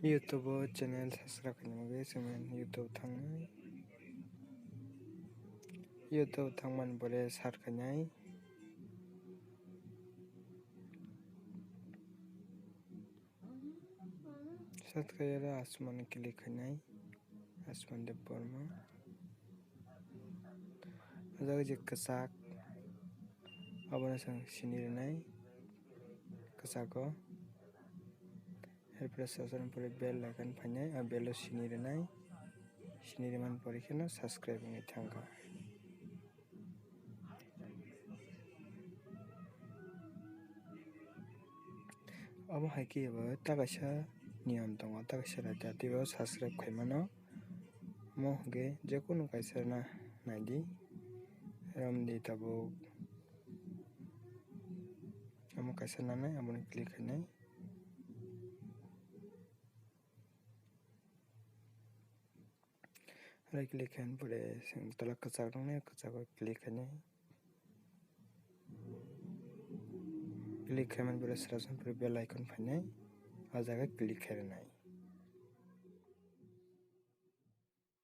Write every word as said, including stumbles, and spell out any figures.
YouTube o channel subscribe khaina bagwi chwng YouTube thangnai. YouTube thangmani pore search khainai. Search khaiyara Asman click khainai. Asman Debbarma. O jaga je kwchak, abono chwng sini rwnai, kwchak o. Erpore sasani pore bell icon phainai, a bell o sini rwnai, sini rwmani pore kheno subscribe wngwi thangkha. Omo hai khe bo ta kaisa niyom tongo, ta kaisa raida twibo subscribe khaimano. Omo hwnkhe jekunu kaisa na naidi, romdi tabuk. Omo kaisa nanai, omono click khainai. Right click khaina pore chwng tola kwchak nuknai, kwchago click khainai. Click khaimani pore srasani pore bell icon phainai, o jaga click khairwnai.